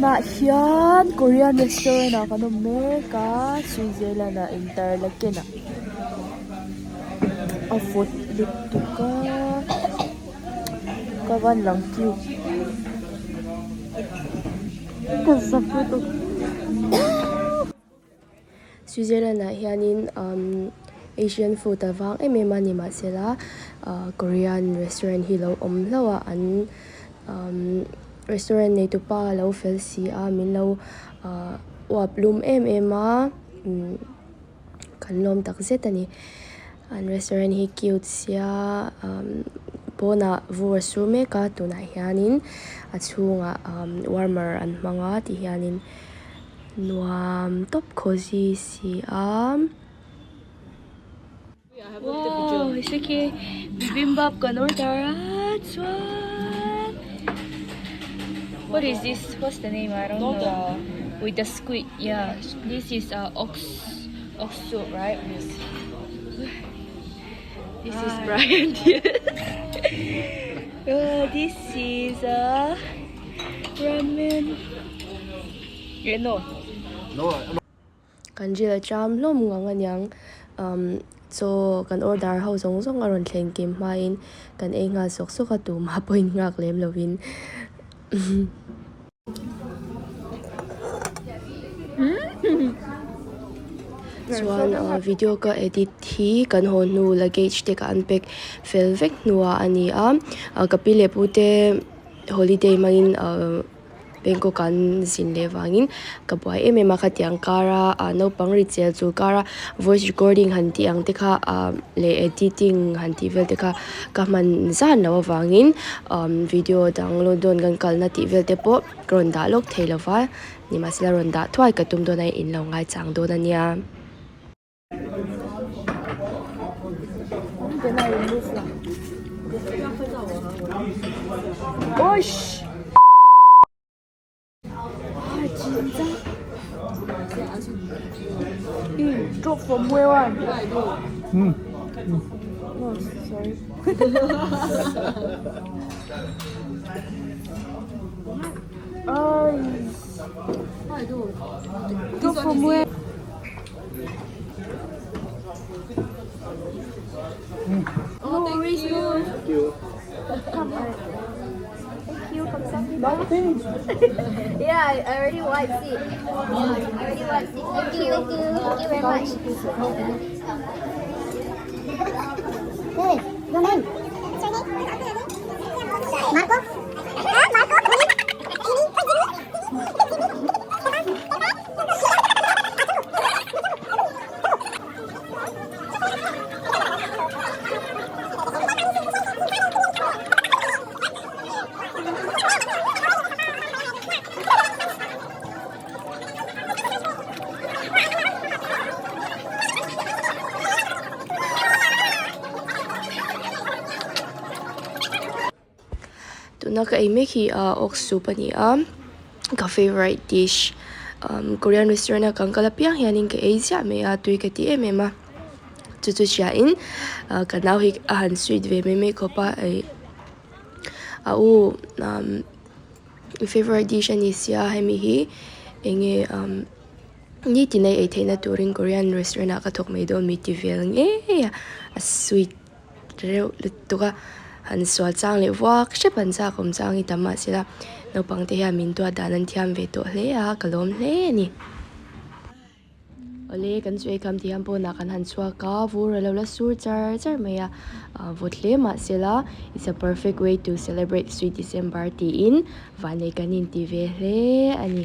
Tunah hian Korean restaurant ah kan awm mek a Switzerland ah Interlaken ah a vawt lutuk a ka van lang cute ka zak lutuk. Switzerland ah hianin umm Asian food a vang em em a nimahsela ah Korean restaurant hi lo awm hlauh a an umm restaurant nei tupa a lo fel si a min lo ah uap lum em em a umm kan lawm tak zet a ni an restaurant hi cute sia umm pawnah vur a sur mek a tunah hianin a chhungah umm warmer an hmang a ti hianin. Nuam tawp khawzi si a. Wow hei bibimbap kan order a chuan what is this what's the name I don't know with the squid yeah this is a ox ox soup right this is Brian this is a ramen. Kan ril a cham hlawm ngang aniang umm chaw kan order ho zawng zawng a rawn thleng kim hmain kan ei nghal sawk sawk a tumah pawhin nghak lem lovin. Chuan video ka edit hi kan haw hnu luggage te ka unpack fel vek hnuah a ni a ka pi leh pu te holiday hmangin ahh. Bangkok an zin leh vangin ka buai em em a khatiang kara ah naupang ri chel chul kara voice recording han tih ang te kha ah leh editing han tih vel te kha ka hman zan loh avangin umm video dang London kan kalna tih vel te pawh ka rawn dah lawk thei lova nimahsela rawn dah thuai ka tum dawn a in lo ngaichang dawn a nia. Drop from where one? Oh, sorry. Drop from where? No worries, no. Thank you. Thank you, Yeah, I already wiped it. I already wiped it. Thank you, thank you, thank you very much. Hey, your name? Marco? Huh? Marco? Tuna ka ei mek hi ah ox soup a ni a ka favourite dish korean restaurant a kan kal apiang hianin ka ei ziah mai a tui ka ti em em a chu chu hriain ka nau hi a han sweet ve mai mai khawp a ih a u favourite dish a ni sia hemi hi enge nitin a ei theihna turin korean restaurant ah ka thawk mai dawn mi ti vel ngei a a sweet. Reuh lutuk a, han sual chang leh vuak hrep an chak awm chang hi tam mahse la naupang te hian min duat dan an thiam ve tawh hle a, ka lawm hle a ni. Awle kan chu eikham tih hian pawnah kan han chhuak a, vur a lo la sur char char mai a, vawt hle mahse la it's a perfect way to celebrate sweet December tiin vannei kan inti ve hle a ni.